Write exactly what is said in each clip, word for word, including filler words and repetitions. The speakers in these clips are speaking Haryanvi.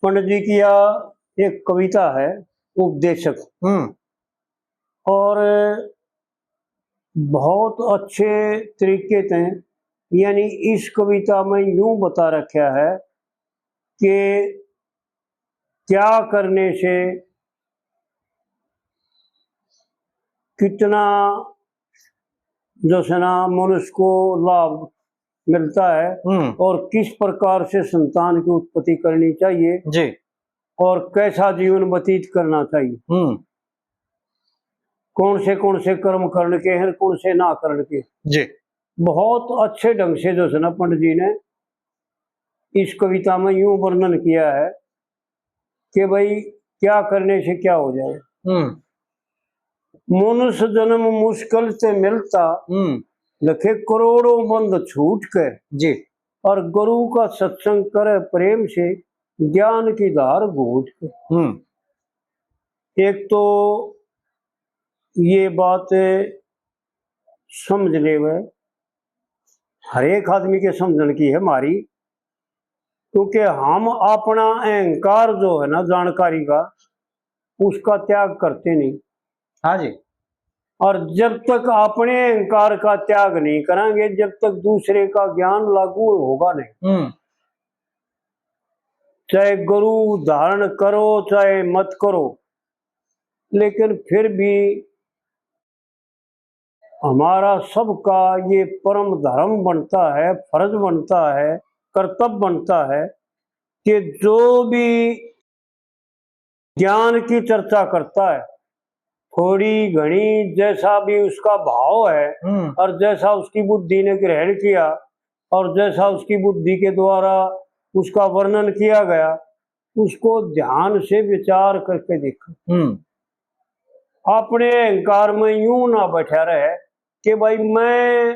पंडित जी की यह एक कविता है, उपदेशक। हम्म। और बहुत अच्छे तरीके से, यानी इस कविता में यूं बता रखा है कि क्या करने से कितना, जो है ना, मनुष्य को लाभ मिलता है हम्म। और किस प्रकार से संतान की उत्पत्ति करनी चाहिए जी। और कैसा जीवन व्यतीत करना चाहिए, हम्म। कौन से, कौन से कर्म करने के हैं, कौन से ना करने के। जी। बहुत अच्छे ढंग से, जो है ना, पंडित जी ने इस कविता में यूं वर्णन किया है कि भाई, क्या करने से क्या हो जाए। हम्म। मनुष्य जन्म मुश्किल से मिलता, हम्म। लखे करोड़ों बंध छूट के। जी। और गुरु का सत्संग करे प्रेम से, ज्ञान की धार घूट के। हम्म। एक तो ये बात समझ लेवे, हर एक आदमी के समझण की है हमारी, क्योंकि हम अपना अहंकार जो है ना जानकारी का, उसका त्याग करते नहीं। हाँ जी। और जब तक अपने अहंकार का त्याग नहीं करांगे, जब तक दूसरे का ज्ञान लागू होगा नहीं। हम्म। चाहे गुरु धारण करो, चाहे मत करो, लेकिन फिर भी हमारा सबका ये परम धर्म बनता है, फर्ज बनता है, कर्तव्य बनता है कि जो भी ज्ञान की चर्चा करता है, थोड़ी घणी जैसा भी उसका भाव है हम्म। और जैसा उसकी बुद्धि ने ग्रहण किया और जैसा उसकी बुद्धि के द्वारा उसका वर्णन किया गया, उसको ध्यान से विचार करके देखो। हम्म। अपने अहंकार में यूं ना बैठा रहे कि भाई, मैं,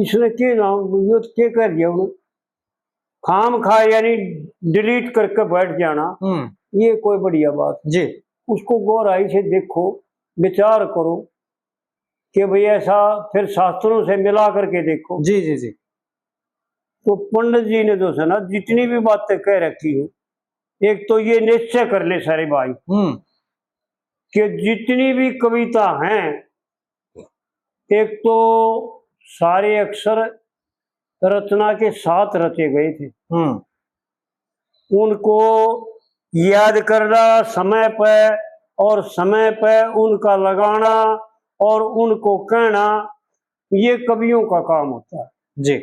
इसने के नाम, ये तो के कह दिया उन्होंने, खाम खा यानी डिलीट करके बैठ जाना, हम्म। ये कोई बढ़िया बात जी। उसको गहराई से देखो, विचार करो कि भाई, ऐसा फिर शास्त्रों से मिला करके देखो। जी, जी, जी। तो पंडित जी ने जो है ना, जितनी भी बातें कह रखी हो, एक तो ये निश्चय कर ले सारे भाई हम्म। कि जितनी भी कविता हैं, एक तो सारे अक्षर रचना के साथ रचे गए थे। हम्म। उनको याद करना समय पे और समय पे उनका लगाना और उनको कहना, ये कवियों का काम होता है जी।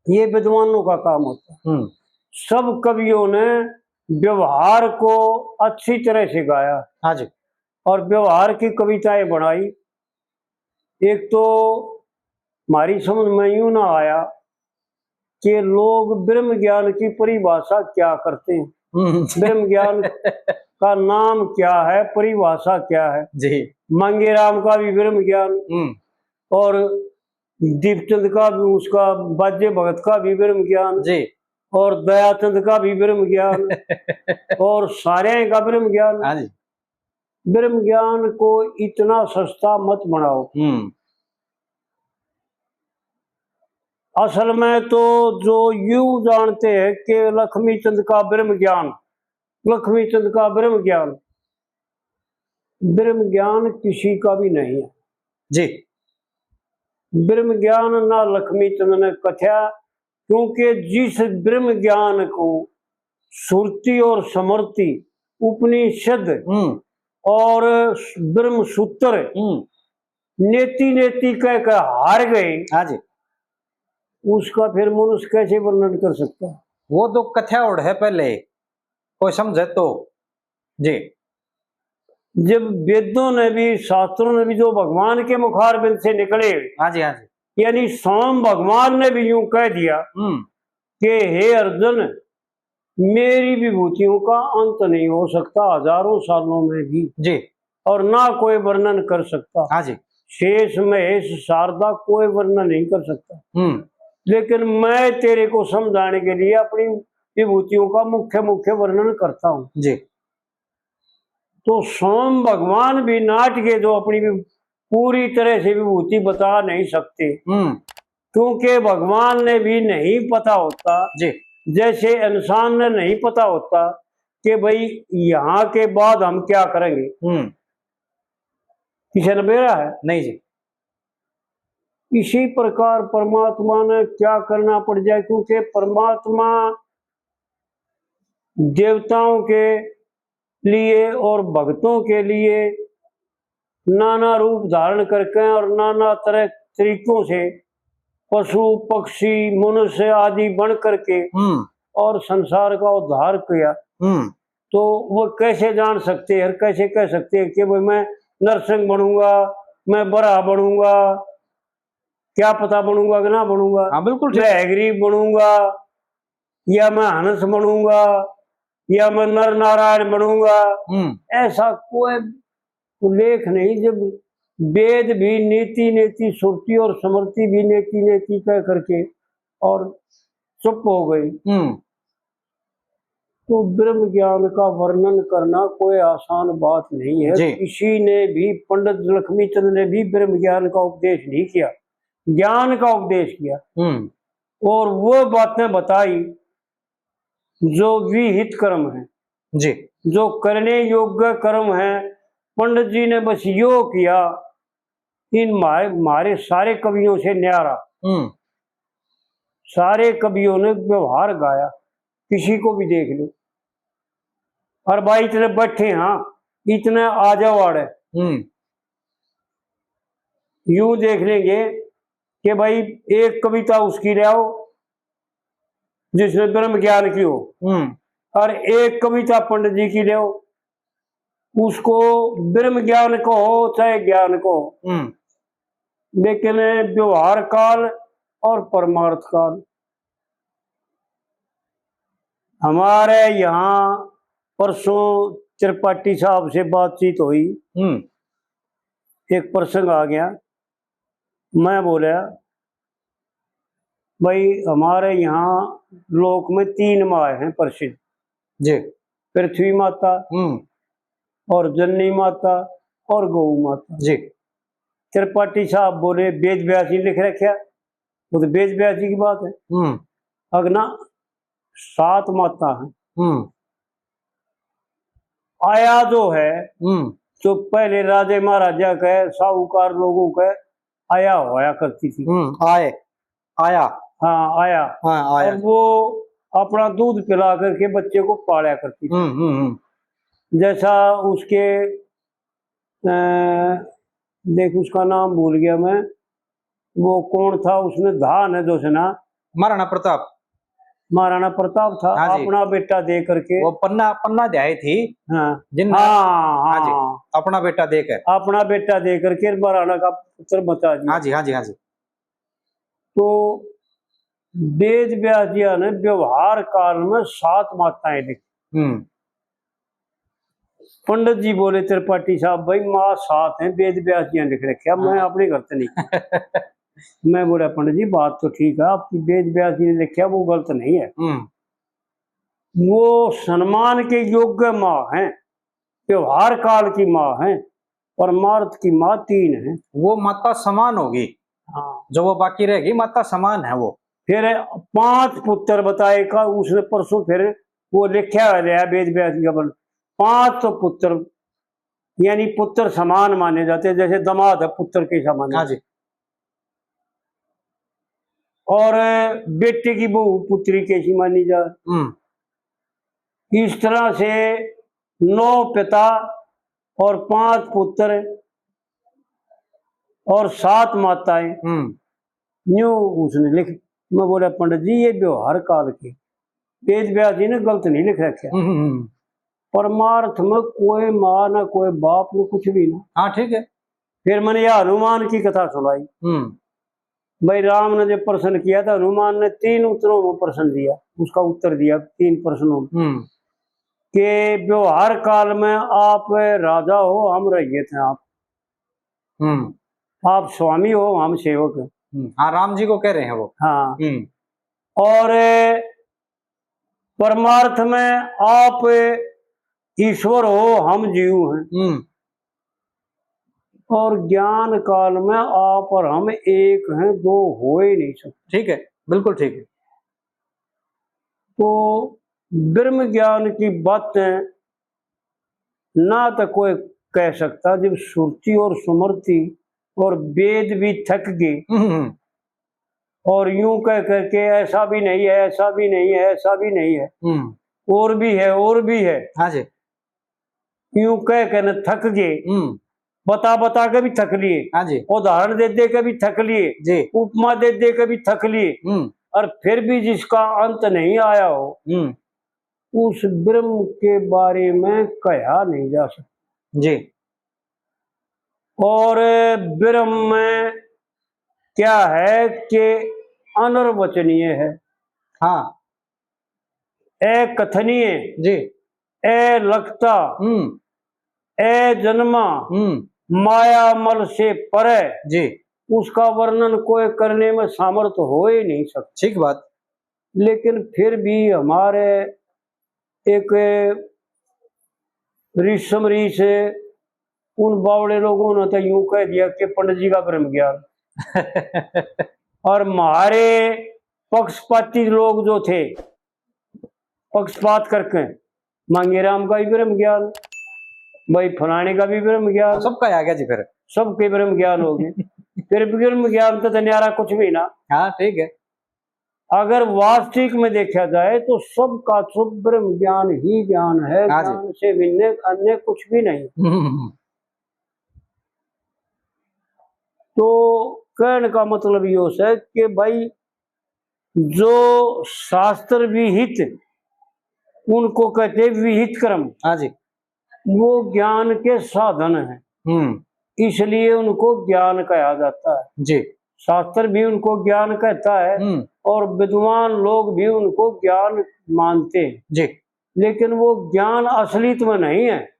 ये विद्वानों का काम होता है। हम्म। सब कवियों ने व्यवहार को अच्छी तरह से गाया हाँ जी। और व्यवहार की कविताएं बनाई। एक तो हमारी समझ में यूं ना आया कि लोग ब्रह्म ज्ञान की परिभाषा क्या करते हैं, हम्म। ब्रह्म ज्ञान का नाम क्या है, परिभाषा क्या है। जी। मांगेराम का भी ब्रह्म ज्ञान हम्म। और दीपचंद का भी, उसका बाजे भगत का भी ब्रह्म ज्ञान जी। और दयाचंद का भी ब्रह्म ज्ञान और सारे का ब्रह्म ज्ञान। हाँ जी। ब्रह्म ज्ञान को इतना सस्ता मत बनाओ। हम्म। असल में तो जो यूं जानते हैं कि लक्ष्मी चंद का ब्रह्म ज्ञान, लक्ष्मी चंद का ब्रह्म ज्ञान, ब्रह्म ज्ञान किसी का भी नहीं है जी। ब्रह्म ज्ञान ना लक्ष्मी चंद ने कथ्या, क्योंकि जिस ब्रह्म ज्ञान को सुरति और समृति, उपनिषद हम्म। और ब्रह्म सूत्र हम्म। नेति नेति कह के हार गए, हाँ जी। उसका फिर मनुष्य कैसे वर्णन कर सकता है? वो तो कथ्या ओढ़ है पहले, कोई समझे तो जी। जब वेदों ने भी, शास्त्रों ने भी जो भगवान के मुखारबिंद से निकले, हाँ जी, हाँ जी। यानी स्वयं भगवान ने भी यूं कह दिया हम्म। कि हे अर्जुन, मेरी विभूतियों का अंत नहीं हो सकता हजारों सालों में भी जी। और ना कोई वर्णन कर सकता। हाँ जी। शेष महेश शारदा कोई वर्णन नहीं कर सकता। हम्म। लेकिन मैं तेरे को समझाने के लिए अपनी विभूतियों का मुख्य मुख्य वर्णन करता हूँ जी। तो स्वयं भगवान भी नाट के जो अपनी भी पूरी तरह से विभूति बता नहीं सकते, हम्म। क्योंकि भगवान ने भी नहीं पता होता जी। जैसे इंसान ने नहीं पता होता कि भाई, यहाँ के बाद हम क्या करेंगे। हम्म। किसी ने बेरा है? नहीं जी। इसी प्रकार परमात्मा ने क्या करना पड़ जाए, क्योंकि परमात्मा देवताओं के लिए और भक्तों के लिए नाना रूप धारण करके और नाना तरह तरीकों से पशु, पक्षी, मनुष्य आदि बन करके हम्म। और संसार का उद्धार किया। हम्म। तो वो कैसे जान सकते हैं और कैसे कह सकते हैं कि भाई, मैं नरसिंह बनूंगा, मैं बराह बनूंगा, क्या पता बनूंगा कि ना बनूंगा। हाँ, बिल्कुल ठीक। मैं हयग्रीव बनूंगा, या मैं हंस बनूंगा, या मैं नर नारायण बनूंगा, हम्म। ऐसा कोई उल्लेख नहीं। जब वेद भी नेति नेति, श्रुति और स्मृति भी नेति नेति कह करके और चुप हो गई, हम्म। तो ब्रह्म ज्ञान का वर्णन करना कोई आसान बात नहीं है। जी। किसी ने भी, पंडित लक्ष्मी चंद ने भी ब्रह्म ज्ञान का उपदेश नहीं किया, ज्ञान का उपदेश किया। हम्म। और वो बातें बताई जो विहित कर्म है, जी। जो करने योग्य कर्म है। पंडित जी ने बस यो किया, इन म्हारे, म्हारे सारे कवियों से न्यारा। हम्म। सारे कवियों ने व्यवहार गाया, किसी को भी देख लो। और भाई, इतने बैठे हैं, इतने आ जाओ आड़े। हम्म। यूं देख लेंगे कि भाई, एक कविता उसकी ले आओ जिसमें ब्रह्म ज्ञान की हो, हम्म। और एक कविता पंडित जी की ले आओ, उसको ब्रह्म ज्ञान कहो चाहे ज्ञान कहो, हम्म। लेकिन व्यवहार काल और परमार्थ काल। हमारे यहाँ परसों त्रिपाठी साहब से बातचीत हुई, हम्म। एक प्रसंग आ गया। मैं बोला, भाई, हमारे यहाँ लोक में तीन माँ हैं प्रसिद्ध, जी। पृथ्वी माता, हम्म। और जननी माता और गौ माता। जी। त्रिपाठी साहब बोले, वेद व्यास जी लिख रखा, वो तो वेद व्यास जी की बात है। हम्म। अगना सात माता हैं। हम्म। आया जो है, हम्म। जो पहले राजे महाराजा के, साहूकार लोगों के आया होया करती थी। हम्म, आय, आया। हाँ, आया। हाँ, आया। और वो अपना दूध पिला करके बच्चे को पाला करती थी। हम्म, हम्म, हम्म। जैसा उसके, अ, देख, उसका नाम भूल गया मैं, वो कौन था, उसने धान है जो से ना, महाराणा प्रताप। महाराणा प्रताप था, हाँ जी। अपना बेटा दे करके। वो पन्ना, पन्ना ध्याय थी। हाँ। जिन हाँ, हाँ जी, हाँ। अपना बेटा दे के। अपना बेटा दे करके महाराणा का पुत्र बचा दिया। हाँ जी, हाँ जी, हाँ जी। तो वेद व्यास जी ने व्यवहार काल में सात माताएं लिखी। हम्म। पंडित जी बोले, त्रिपाठी साहब, भाई, माँ सात हैं, वेद व्यास जी ने लिख रखे, मैं हाँ। अपने घर से नहीं। मैं बोला, पंडित जी, बात तो ठीक है, आपकी वेद व्यास जी ने लिखा, वो गलत नहीं है। हम्म। वो सम्मान के योग्य माँ हैं, व्यवहार काल की माँ हैं, परमार्थ की माँ तीन हैं। वो माता समान होगी। हाँ। जो वो बाकी रहेगी, माता समान है वो। फिर पांच पुत्र बताए का उसने परसों फिर वो लिखा हुआ लिया वेद व्यास जी का बल। पांच तो पुत्र, यानी पुत्र समान माने जाते हैं, जैसे दामाद है पुत्र के समान। हाँ जी। और बेटे की बहू पुत्री कैसी मानी जा। हम्म। इस तरह से नौ पिता और पांच पुत्र और सात माताएं। हम्म। न्यू उसने लिख, मैं बोला, पंडित जी, ये व्यवहार काल के, वेद व्यास जी ने गलत नहीं लिख रखे। हम्म, हम्म, हम्म। परमार्थ में कोई माँ ना, कोई बाप ना, कुछ भी ना। हाँ, ठीक है। फिर मैंने यह हनुमान की कथा सुनाई। हम्म। भाई, राम ने जब प्रश्न किया तो हनुमान ने तीन उत्तरों में प्रश्न दिया, उसका उत्तर दिया तीन प्रश्नों में। हम्म। कि व्यवहार काल में आप राजा हो, हम रैयत हैं आप। हम्म। आप स्वामी हो, हम सेवक हैं। हम्म। हाँ, राम जी को कह रहे हैं वो। हाँ। हम्म। और परमार्थ में आप ईश्वर हो, हम जीव हैं। हम्म। और ज्ञान काल में आप और हम एक हैं, दो हो ही नहीं सकते। ठीक है, बिल्कुल ठीक है। तो ब्रह्म ज्ञान की बातें ना तो कोई कह सकता, जब श्रुति और स्मृति और वेद भी थक गए हम्म, हम्म। और यूं कह करके ऐसा भी नहीं है, ऐसा भी नहीं है, ऐसा भी नहीं है, हम्म। और भी है, और भी है, हाँ जी। यूं कह के न थक गए, हम्म। बता बता के भी थक लिए, हाँ जी। उदाहरण दे दे के भी थक लिए, जी। उपमा दे दे के भी थक लिए, हम्म। और फिर भी जिसका अंत नहीं आया हो, हम्म। उस ब्रह्म के बारे में कहा नहीं जा सकता। जी। और ब्रह्म में क्या है कि अनिर्वचनीय है, हाँ। अकथनीय, जी। अलखता, हम्म। अजन्मा, हम्म। माया मल से परे, जी। उसका वर्णन कोई करने में सामर्थ्य हो ही नहीं सकता। ठीक बात। लेकिन फिर भी हमारे एक ऋषम ऋषि, उन बावड़े लोगों ने तो यूं कह दिया कि पंडित जी का ब्रह्म ज्ञान। और हमारे पक्षपाती लोग जो थे, पक्षपात करके, मांगेराम का भी ब्रह्म ज्ञान, भाई फलाने का भी ब्रह्म ज्ञान, सबका आ गया जी फिर। सबके ब्रह्म ज्ञान हो गए। फिर ब्रह्म ज्ञान तो न्यारा कुछ भी ना। हाँ, ठीक है। अगर वास्तविक में देखा जाए तो सबका सब ब्रह्म ज्ञान ही ज्ञान है, हाँ जी। ज्ञान से भिन्न अन्य कुछ भी नहीं। हम्म, हम्म, हम्म। तो कहने का मतलब यो है कि भाई, जो शास्त्र विहित, उनको कहते विहित कर्म। हाँ जी। वो ज्ञान के साधन हैं, हम्म। इसलिए उनको ज्ञान कहा जाता है। जी। शास्त्र भी उनको ज्ञान कहता है हम्म। और विद्वान लोग भी उनको ज्ञान मानते हैं। जी। लेकिन वो ज्ञान असलियत में नहीं है,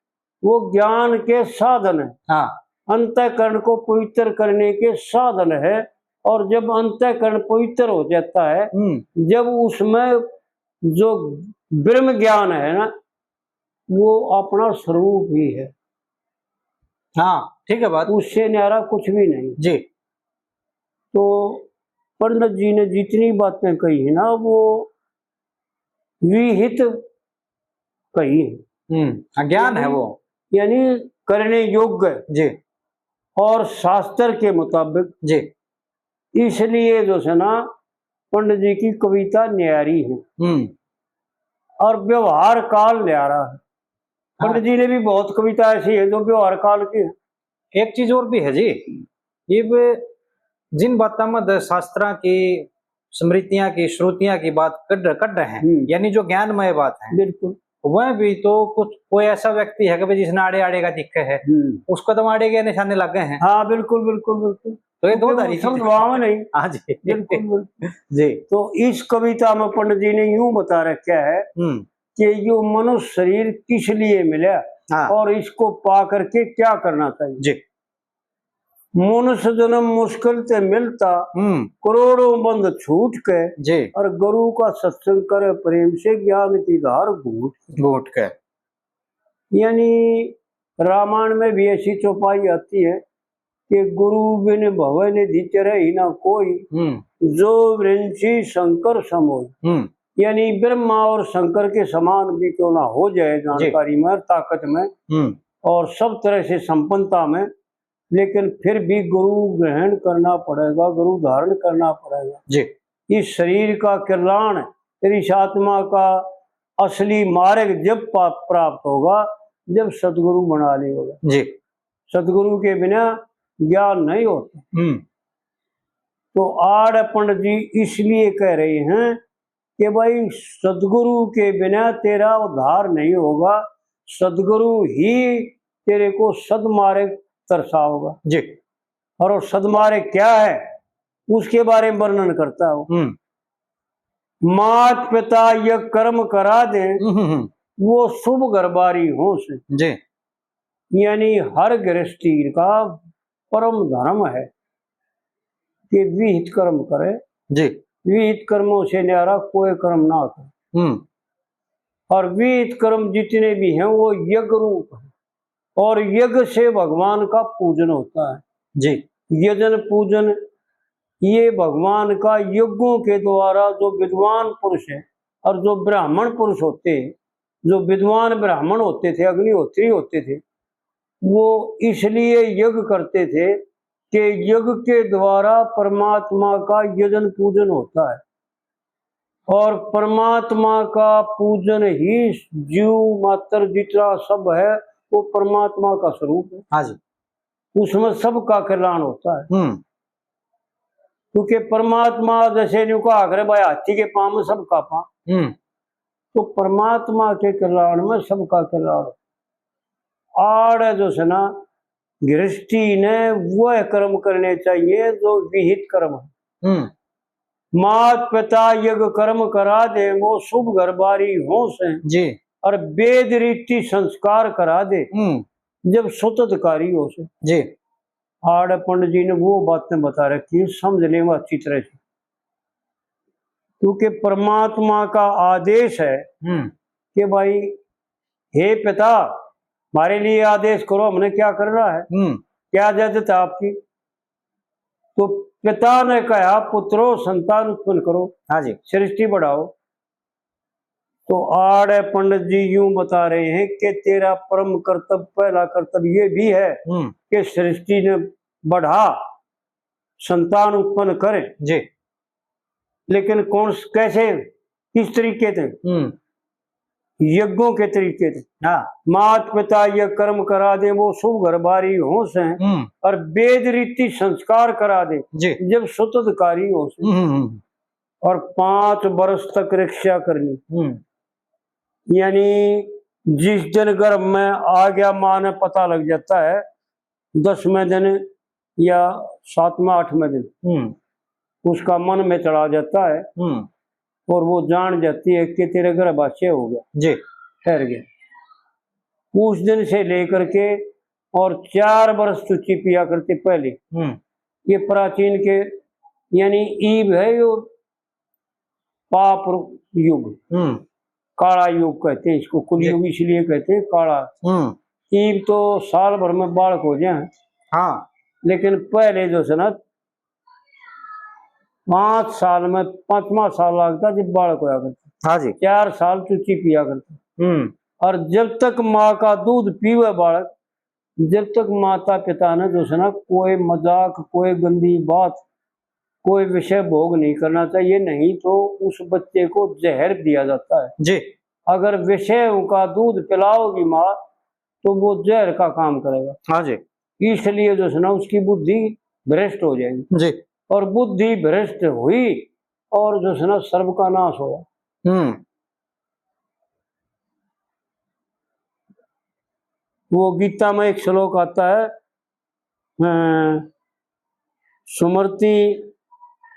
वो ज्ञान के साधन है। हाँ। अंतःकरण को पवित्र करने के साधन है। और जब अंतःकरण पवित्र हो जाता है, हम्म। जब उसमें जो ब्रह्म ज्ञान है ना, वो अपना स्वरूप ही है। हाँ, ठीक है बात। उससे न्यारा कुछ भी नहीं। जी। तो पंडित जी ने जितनी बातें कही है ना, वो विहित कही है। हम्म, हाँ, ज्ञान है यानी, वो। यानी करने योग्य। जी। और शास्त्र के मुताबिक। जी। इसलिए जो है ना, पंडित जी की कविता न्यारी है हम्म। और व्यवहार काल न्यारा है। हाँ। पंडित जी ने भी बहुत कविता ऐसी है जो व्यवहार काल की है। एक चीज और भी है जी, ये वे जिन बातों में द-, शास्त्रां की, स्मृतियां की, श्रुतियां की बात कढ़, कढ़ रहे हैं, हम्म। यानी जो ज्ञानमय बात है, बिल्कुल। वह भी तो कुछ कोई ऐसा व्यक्ति है कि भाई जिसने आड़े आड़े का दिखे है, हम्म। उसको तो आड़े के निशाने लग गए हैं। हाँ, बिल्कुल, बिल्कुल, बिल्कुल। तो ये दो क्योंकि धारी वो चीज है। समझवा में नहीं। हाँ जी। बिल्कुल, बिल्कुल। जी। तो इस कविता में पंडित जी ने यूं बता रखा है हम्म। कि यो मनुष्य शरीर किस लिए मिला हाँ। और इसको पा करके क्या करना चाहिए। जी। मनुष्य जन्म मुश्किल से मिलता, हम्म। करोड़ों बंध छूट के, जी। और गुरु का सत्संग करे प्रेम से, ज्ञान की धार घूट के। घूट के। यानी रामायण में भी ऐसी चौपाई आती है कि गुरु बिन भव निधि चरे ही ना कोई, हम्म। जो विरंची शंकर समोई। हम्म। यानी ब्रह्मा और शंकर के समान भी क्यों ना हो जाए जी। जानकारी में, ताकत में, हम्म। और सब तरह से संपन्नता में, लेकिन फिर भी गुरु ग्रहण करना पड़ेगा, गुरु धारण करना पड़ेगा। जी। इस शरीर का कल्याण, फिर इस आत्मा का असली मार्ग जब पा-, प्राप्त होगा, जब सदगुरु बना लियोगा। जी। सदगुरु के बिना ज्ञान नहीं होता। हम्म। तो आड़ पंडित जी इसलिए कह रहे हैं कि भाई, सदगुरु के बिना तेरा उद्धार नहीं होगा, सदगुरु ही तेरे को सदमार्ग दर्शाओगा। जी। और वो सदमार्ग क्या है, उसके बारे में वर्णन करता है वो। हम्म। मात पिता यह कर्म करा दे, हम्म, हम्म, हम्म। वो शुभ घर बारी हो से। जी। यानी हर गृहस्थी का परम धर्म है कि विहित कर्म करे। जी। विहित कर्मों से न्यारा कोई कर्म ना करे। हम्म। और विहित कर्म जितने भी हैं, वो यज्ञ रूप है, और यज्ञ से भगवान का पूजन होता है। जी। यजन पूजन, ये भगवान का यज्ञों के द्वारा जो विद्वान पुरुष है, और जो ब्राह्मण पुरुष होते, जो विद्वान ब्राह्मण होते थे, अग्निहोत्री होते थे, वो इसलिए यज्ञ करते थे कि यज्ञ के द्वारा परमात्मा का यजन पूजन होता है। और परमात्मा का पूजन ही जीव मात्र जितना सब है, वो परमात्मा का स्वरूप है। हाँ जी। उसमें सबका कल्याण होता है। हम्म। क्योंकि परमात्मा जैसे न्यू कहा करे, भाई, हाथी के पाँव में सबका पाँव। हम्म। तो परमात्मा के कल्याण में सबका कल्याण। आड़ जो है ना, गृहस्थी ने वह कर्म करने चाहिए जो विहित कर्म है। हम्म। मात पिता यज्ञ कर्म करा दे, वो शुभ घर बारी हो से। जी। और वेद रीति संस्कार करा दे, हम्म। जब सुतदकारी हो से। जी। आड़ पंडित जी ने वो बातें बता रखी है, समझ लें वो अच्छी तरह से। क्योंकि परमात्मा का आदेश है हम्म। कि भाई, हे पिता, हमारे लिए आदेश करो, हमने क्या करना है, हम्म। क्या इजाजत है आपकी? तो पिता ने कहा, पुत्रो, संतान उत्पन्न करो, हाँ जी। सृष्टि बढ़ाओ। तो आड़े पंडित जी यूं बता रहे हैं कि तेरा परम कर्तव्य, पहला कर्तव्य ये भी है हम्म। कि सृष्टि ने बढ़ा, संतान उत्पन्न करे। जी। लेकिन कौन, कैसे, किस तरीके से? हम्म। यज्ञों के तरीके से। हाँ। मात पिता ये कर्म करा दे, वो शुभ घर बारी हो से, हम्म। और वेद रीति संस्कार करा दे, जी। जब सुतदकारी हो से। हम्म, हम्म, हम्म। और पांच बरस तक रक्षा करनी। हम्म। यानी जिस दिन गर्भ में आ गया, माँ ने पता लग जाता है, दसवें दिन या सातवें, आठवें दिन हम्म। उसका मन में चढ़ा जाता है हम्म। और वो जान जाती है कि तेरे गर्भाशय हो गया, जी। ठहर गया। उस दिन से लेकर के और चार बरस चुच्ची पिया करते पहले। हम्म। ये प्राचीन के, यानी ईव है यो पाप युग, हम्म। काला युग कहते हैं इसको, कुलयुग जी। इसलिए कहते हैं काला। हम्म। ईव तो साल भर में बालक हो जाए, हाँ। लेकिन पहले जो है ना, पाँच साल में, पांचवा साल लगता जब बालक होया करता। हाँ जी। चार साल चुच्ची पिया करता। हम्म। और जब तक माँ का दूध पीवे बालक, जब तक माता पिता ने जो है ना कोई मजाक, कोई गंदी बात, कोई विषय भोग नहीं करना चाहिए, नहीं तो उस बच्चे को जहर दिया जाता है। जी। अगर विषय का दूध पिलाओगी माँ, तो वो जहर का काम करेगा। हाँ जी। इसलिए जो है ना उसकी बुद्धि भ्रष्ट हो जाएगी। जी। और बुद्धि भ्रष्ट हुई और जो है ना सर्व का नाश होगा। हम्म। वो गीता में एक श्लोक आता है, अ, स्मृति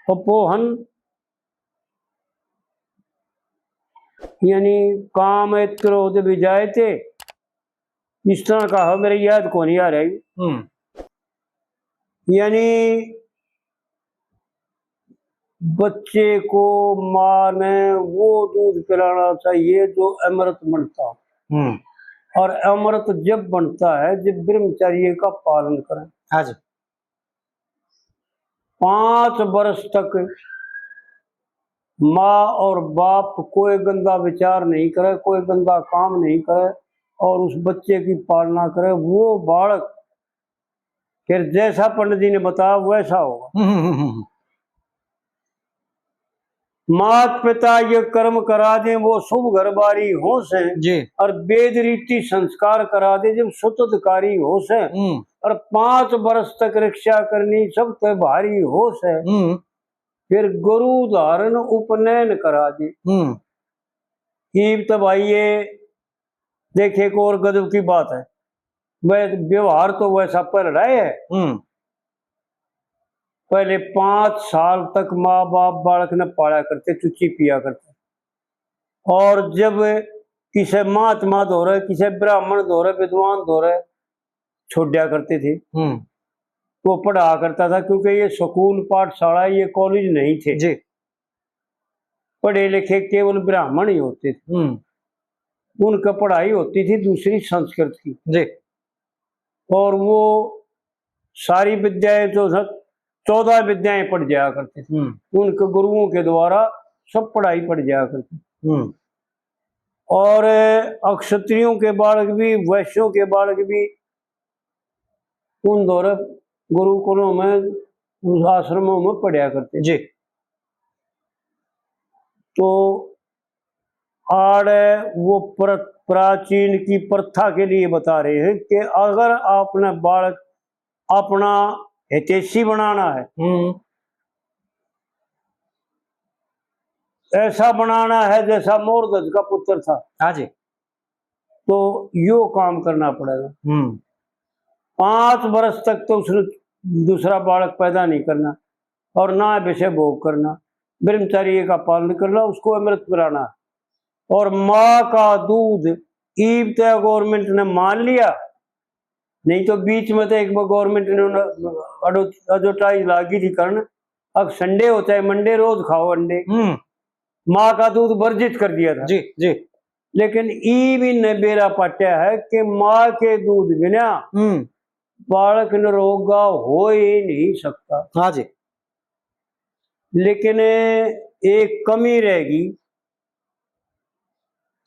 अपोहन, यानी काम क्रोध विजायते, इस तरह का हो, मेरे याद को नहीं आ रही। हम्म। यानी बच्चे को माँ ने वो दूध पिलाना चाहिए जो अमृत बनता हो। हम्म। और अमृत जब बनता है जब ब्रह्मचर्य का पालन करें। हाँ जी। पाँच वर्ष तक माँ और बाप कोई गंदा विचार नहीं करे, कोई गंदा काम नहीं करे और उस बच्चे की पालना करे, वो बालक फिर जैसा पंडित जी ने बताया वैसा होगा। हम्म, हम्म, हम्म, हम्म। मात पिता ये कर्म करा दे, वो शुभ घर बारी हो से। जी। और वेद रीति संस्कार करा दे, जब सुतदकारी हो से। हम्म। और पाँच वर्ष तक रक्षा करनी, सब ते भारी हो से। हम्म। फिर गुरु धारण उपनयन करा दे। हम्म। ईब तो भाई ये देखिए, एक और गजब की बात है, वह व्यवहार तो वैसा पहलड़ा है। हम्म। पहले पाँच साल तक माँ बाप बालक ने पाला करते, चुच्ची पिया करते, और जब किसी महात्मा धोरे, किसी ब्राह्मण धोरे, विद्वान धोरे छोड़ा करते थे, हम्म। वो पढ़ा करता था, क्योंकि ये स्कूल, पाठशाला, ये कॉलेज नहीं थे। जी। पढ़े लिखे केवल ब्राह्मण ही होते थे। हम्म। उनका पढ़ाई होती थी दूसरी संस्कृत की। जी। और वो सारी विद्याएं, जो है, चौदह विद्याएं पढ़ जाया करते थे। हम्म। उनके गुरुओं के द्वारा सब पढ़ाई पढ़ जाया करते थे। हम्म। और अक्षत्रियों के बालक भी, वैश्यों के बालक भी उन दौर गुरुकुलों में, उस आश्रमों में पढ़ा करते थे। जी। तो आड़े वो प्र-, प्राचीन की प्रथा के लिए बता रहे हैं कि अगर आपने बालक अपना हितैषी बनाना है, हम्म। ऐसा बनाना है जैसा मोरध्वज का पुत्र था, हाँ जी। तो यो काम करना पड़ेगा। हम्म। पाँच बरस तक तो उसने दूसरा बालक पैदा नहीं करना और ना विषय भोग करना, ब्रह्मचर्य का पालन करना, उसको अमृत पिलाना। और माँ का दूध ईब तय गवर्नमेंट ने मान लिया, नहीं तो बीच में तो एक बार गवर्नमेंट ने उन्हें एडवर्टाइज लागी थी करण, अब संडे होता है, मंडे रोज खाओ अंडे। हम्म। माँ का दूध वर्जित कर दिया था। जी, जी। लेकिन ईब इन्हें बेरा पाट्या है कि माँ के दूध बिना हम्म। बालक निरोगा हो ही नहीं सकता। हाँ जी। लेकिन एक कमी रहेगी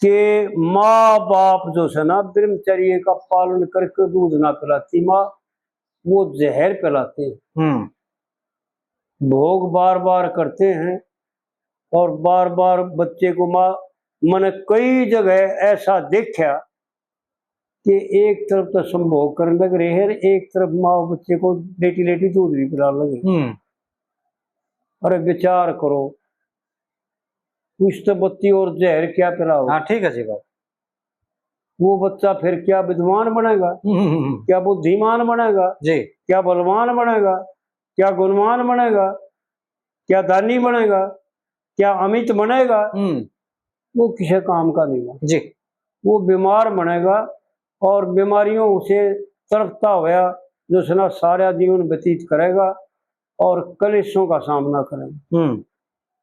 कि माँ बाप जो से ना ब्रह्मचर्य का पालन करके दूध ना पिलाती माँ, वो जहर पिलाते हैं। हम्म। भोग बार बार करते हैं और बार बार बच्चे को माँ, मैंने कई जगह ऐसा देखा कि एक तरफ तो संभोग करने लग रहे हैं, एक तरफ माँ बच्चे को लेटी लेटी दूध भी पिलाने लगे। हम्म। अरे विचार करो, कुछ तो बत्ती और जहर क्या पिलाओ। हाँ, ठीक है जी बाबा। वो बच्चा फिर क्या विद्वान बनेगा, हम्म, हम्म, हम्म। क्या बुद्धिमान बनेगा, जी। क्या बलवान बनेगा, क्या गुणवान बनेगा, क्या दानी बनेगा, क्या अमित बनेगा, हम्म। वो किसी काम का नहीं है। जी। वो बीमार बनेगा और बीमारियों से तड़पता होया जो सना सारा जीवन व्यतीत करेगा और कलेशों का सामना करेगा। हम्म।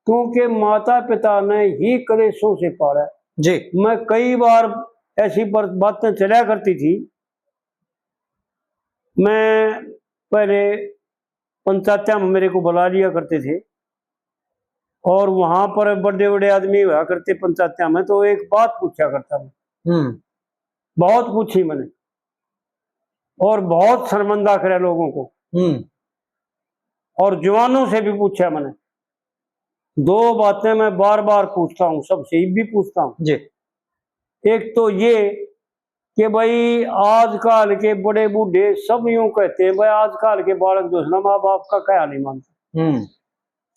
क्योंकि माता पिता ने ही कलेशों से पाला है। जी। मैं कई बार ऐसी बात, बातें चला करती थी। मैं पहले पंचायत्या में मेरे को बुला लिया करते थे और वहां पर बड़े बड़े आदमी हुआ करते पंचायत्या में, तो एक बात पूछा करता मैं। हम्म। बहुत पूछी मैंने और बहुत शर्मिंदा करे लोगों को। हम्म। और जवानों से भी पूछा मैंने। दो बातें मैं बार बार पूछता हूँ, सबसे भी पूछता हूँ। जी। एक तो ये कि भाई आजकल के बड़े बूढ़े सब यूं कहते हैं, भाई आजकल के बालक जो है ना माँ बाप का कहा नहीं मानते। हम्म।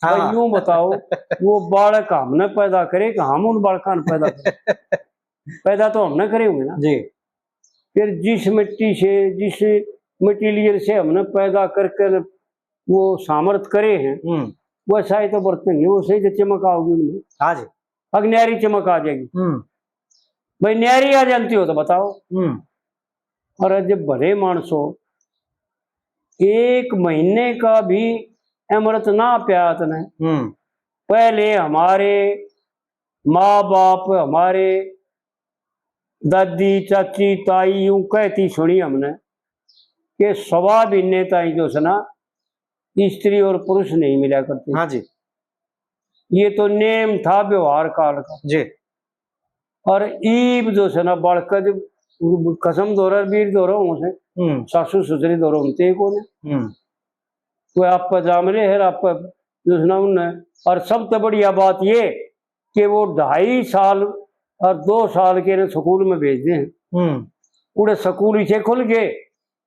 भाई हाँ। यूं बताओ, वो बालक हमने पैदा करे कि हम उन बालकां ने पैदा करे? पैदा तो हमने करे होंगे ना। जी। फिर जिस मिट्टी से, जिस मटेरियल से हमने पैदा करके वो सामर्थ करे हैं, हम्म। वैसा ही तो बरतेंगे, वैसे ही तो चमक आओगी उनमें। हाँ जी। अग न्यारी चमक आ जाएगी। हम्म। भाई न्यारी आ जाती हो तो बताओ। हम्म। और जब भले मानसो एक महीने का भी अमृत ना प्यात ने, हम्म। पहले हमारे माँ बाप, हमारे दादी, चाची, ताई यूं कहती सुनी हमने कि सवा महीने ताई जो है ना स्त्री और पुरुष नहीं मिला करते। हाँ जी। ये तो नेम था व्यवहार काल का। जी। और ईब जो है ना बालक जब कसम धोरा, वीर धोरा हों से, हम्म। सासू ससुरी धोरा होते ही कोने। हम्म। कोई आप पर जाम रहे है, आप पर जो है ना उनने। और सबसे बढ़िया बात ये कि वो ढाई साल और दो साल के ने स्कूल में भेज दे हैं। हम्म। उड़े स्कूल इसे खुल गए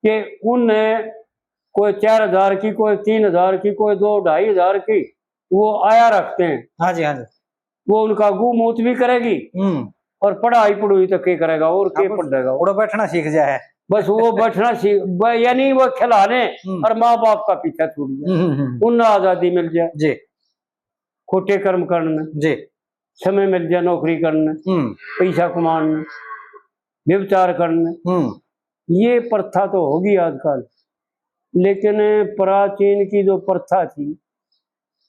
कि उनने कोई चार हजार की, कोई तीन हजार की, कोई दो ढाई हजार की, वो आया रखते हैं। हाँ जी, हाँ जी। वो उनका गू मूत भी करेगी हम्म। और पढ़ाई पढ़ाई तक के करेगा और के हाँ, बस पढ़ेगा? उड़ा बैठना सीख जाए। बस वो बैठना सीख, ब-, यानी वो खिलाने हम्म। और माँ बाप का पीछा छूट जाए। हम्म, हम्म, हम्म। उन्हें आजादी मिल जाए। जी। खोटे कर्म करने, जी। समय मिल जाए नौकरी करने, हम्म। पैसा कमाने, व्यभिचार करने, हम्म। ये प्रथा तो होगी आजकल, लेकिन प्राचीन की जो प्रथा थी,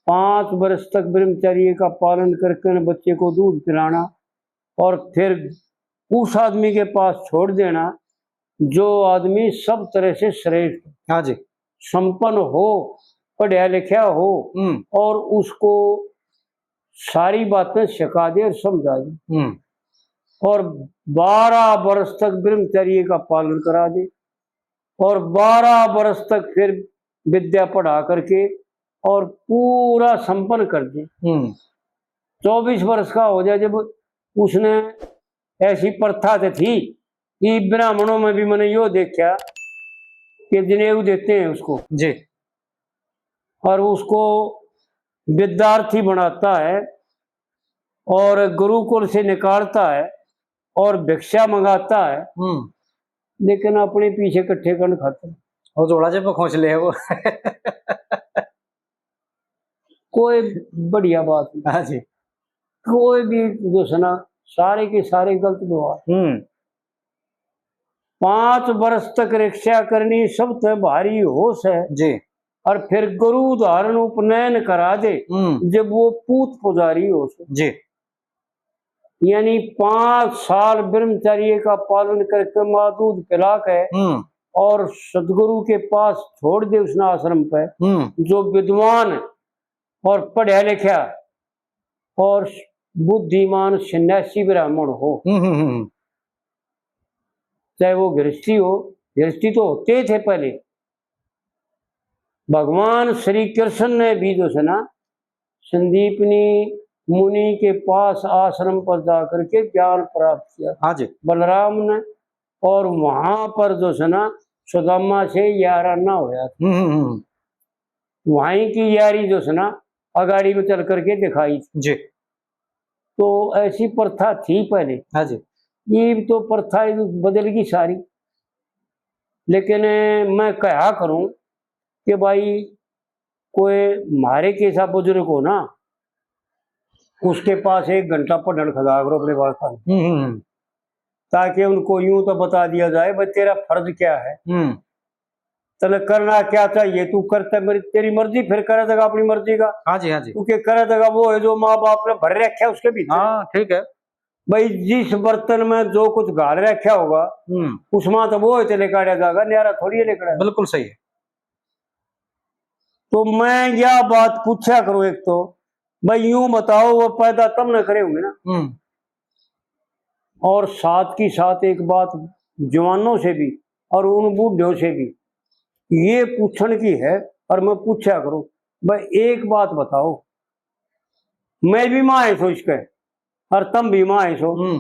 पाँच वर्ष तक ब्रह्मचर्य का पालन करके बच्चे को दूध पिलाना और फिर उस आदमी के पास छोड़ देना जो आदमी सब तरह से श्रेष्ठ, हाँ जी। संपन्न हो, पढ़ा लिखा हो हम्म। और उसको सारी बातें सिखा दे और समझा दे। हम्म। और बारह वर्ष तक ब्रह्मचर्य का पालन करा दे और बारह वर्ष तक फिर विद्या पढ़ा करके और पूरा संपन्न कर दे। हम्म। चौबीस वर्ष का हो जाए जब उसने, ऐसी प्रथा तो थी कि ब्राह्मणों में भी मैंने यो देखा कि जनेऊ देते हैं उसको जी। और उसको विद्यार्थी बनाता है और गुरुकुल से निकालता है और भिक्षा मंगाता है, हम्म। लेकिन अपने पीछे इकट्ठे कण खाते हैं। वो झोला जेब खोस ले वो। कोई बढ़िया बात नहीं। हाँ जी। कोई भी जो है ना, सारे के सारे गलत व्यवहार। हम्म। पांच वर्ष तक रक्षा करनी सबसे भारी होश है जी। और फिर गुरु धारण उपनयन करा दे, हम्म। जब वो पूत पुजारी होश है जी। यानी पांच साल ब्रह्मचर्य का पालन करके माँ दूध पिला के हम्म। और सदगुरु के पास छोड़ दे उसने आश्रम पे, हम्म। जो विद्वान और पढ़ा लिखा और बुद्धिमान सन्यासी ब्राह्मण हो, हम्म, हम्म, हम्म। चाहे वो गृहस्थी हो, गृहस्थी तो होते ही थे पहले। भगवान श्री कृष्ण ने भी जो है ना, संदीपनी मुनि के पास आश्रम पर जा करके ज्ञान प्राप्त किया। हाँ जी। बलराम ने, और वहां पर जो है ना, सुदामा से याराना होया था। हम्म, हम्म, हम्म। वहीं की यारी जो है ना, अगाड़ी में चल करके दिखाई थी। जी। तो ऐसी प्रथा थी पहले। हाँ जी। ये तो प्रथा बदल गई सारी। लेकिन मैं कहा करूं कि भाई, कोई म्हारे के सा बुजुर्ग हो ना, उसके पास एक घंटा पढ़न खदा करो अपने बालका ने। हम्म, हम्म, हम्म। ताकि उनको यूं तो बता दिया जाए, भाई, तेरा फर्ज क्या है, हम्म। तने करना क्या चाहिए, तू करता मेरी, तेरी मर्जी, फिर करे देगा अपनी मर्जी का। हाँ जी, हाँ जी। क्योंकि करे देगा वो है जो माँ बाप ने भर रखा है उसके भीतर। हाँ, ठीक है। भाई, जिस बर्तन में जो कुछ घाल रखा होगा, हम्म। उसमें तो वो है चले काढ़ा जाएगा, न्यारा थोड़ी है लेकर। बिल्कुल सही है। तो मैं यह बात पूछा करूं, एक तो भाई, यूं बताओ, वो पैदा तब न करे होंगे ना। हम्म। और साथ की साथ एक बात जवानों से भी और उन बूढ़ों से भी ये पूछण की है, और मैं पूछा करूं, भाई, एक बात बताओ, मैं भी माँ है सो इसके, और तुम भी माँ है सो। हम्म।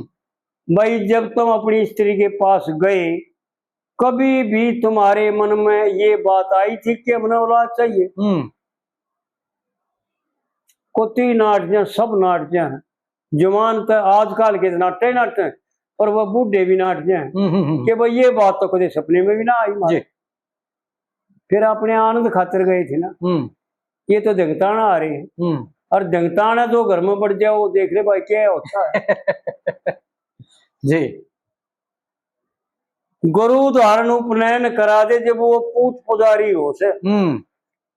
भाई, जब तुम अपनी स्त्री के पास गए, कभी भी तुम्हारे मन में ये बात आई थी कि हमने औलाद चाहिए? हम्म। कोती नाट जा, सब नाट जा हैं। जवान तो आजकल के नाटे नाटे, पर वो बूढ़े भी नाट जा हैं हम्म, हम्म, हम्म। कि भाई, ये बात तो कभी सपने में भी ना आई हमारे। जी। फिर अपने आनंद खातर गए थे ना। हम्म। ये तो धंगताना आ रहे हैं। हम्म। और धंगताना जो घर में बढ़ जाओ, वो देख ले भाई, क्या होता है। जी। गुरु धारण उपनयन करा दे, जब वो पूत पुजारी हो से, हम्म।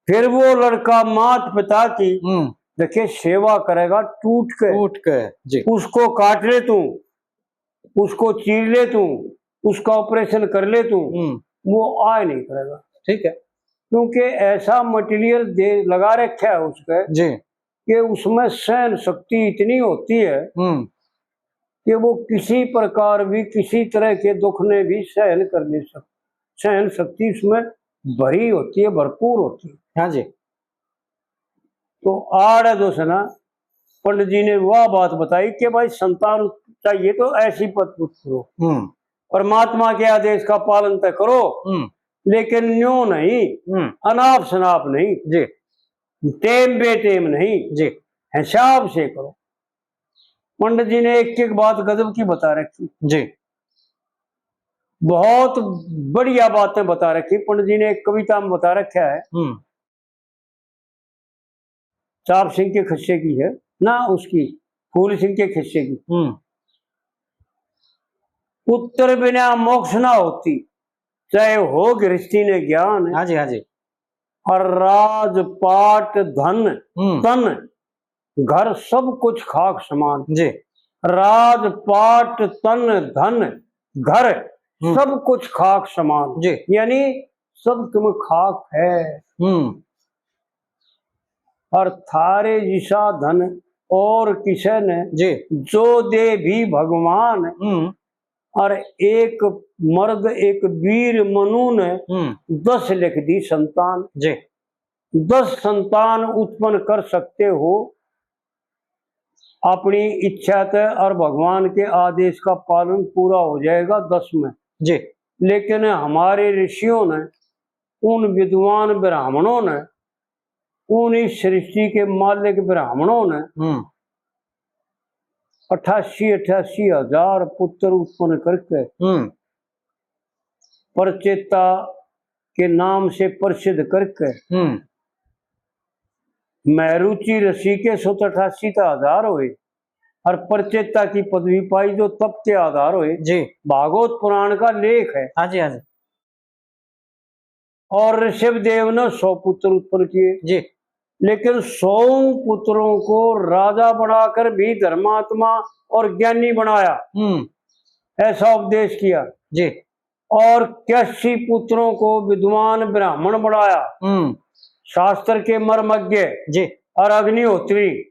फिर वो लड़का मात पिता की, हम्म। देखिए, सेवा करेगा टूट के। टूट के, जी। उसको काट ले तू, उसको चीर ले तू, उसका ऑपरेशन कर ले तू, हम्म। वो आए नहीं करेगा। ठीक है। क्योंकि ऐसा मटेरियल दे, लगा रखा है उसके जी। कि उसमें सहन शक्ति इतनी होती है हम्म। कि वो किसी प्रकार भी, किसी तरह के दुख ने भी सहन कर ले सक-, सहन शक्ति उसमें भरी होती है, भरपूर होती है। हाँ जी। तो आड़ है जो है ना, पंडित जी ने वह बात बताई कि भाई, संतान चाहिए तो ऐसी पद पुत्र करो, हम्म। परमात्मा के आदेश का पालन तो करो, हम्म। लेकिन न्यू नहीं, हम्म। अनाप शनाप नहीं, जी। टेम बेटेम नहीं, जी। हिसाब से करो। पंडित जी ने एक एक बात गजब की बता रखी जी। बहुत बढ़िया बातें बता रखी। पंडित जी ने एक कविता में बता रखा है, हम्म। चाप सिंह के खस्से की है ना, उसकी, फूल सिंह के खस्से की। हम्म। पुत्र बिना मोक्ष ना होती, चाहे हो गृहस्थी ने ज्ञान। हाँ जी, हाँ जी। और राजपाट धन हम्म। तन घर सब कुछ खाक समान। जी। राजपाट तन धन घर हम्म। सब कुछ खाक समान। जी। यानी सब तुम खाक है। हम्म। और थारे जिसा धन और किसे ने, जी। जो दे भी भगवान, हम्म। और एक मर्द एक वीर मनु ने हम्म। दस लिख दी संतान। जी। दस संतान उत्पन्न कर सकते हो अपनी इच्छा से, और भगवान के आदेश का पालन पूरा हो जाएगा दस में। जी। लेकिन हमारे ऋषियों ने, उन विद्वान ब्राह्मणों ने, उन इस सृष्टि के मालिक ब्राह्मणों ने हम्म। अट्ठासी, अट्ठासी हजार पुत्र उत्पन्न करके हम्म। परचेता के नाम से प्रसिद्ध करके हम्म। महरुचि ऋषि के सौ अट्ठासी का आधार होए और परचेता की पदवी पाई, जो तप के आधार होए। जी। भागवत पुराण का लेख है। हाँ जी, हाँ जी। और ऋषभ देव ने सौ पुत्र उत्पन्न किए। जी। लेकिन सौ पुत्रों को राजा बनाकर भी धर्मात्मा और ज्ञानी बनाया, हम्म। ऐसा उपदेश किया। जी। और इक्यासी पुत्रों को विद्वान ब्राह्मण बनाया, हम्म। शास्त्र के मर्मज्ञ जी। और अग्निहोत्री,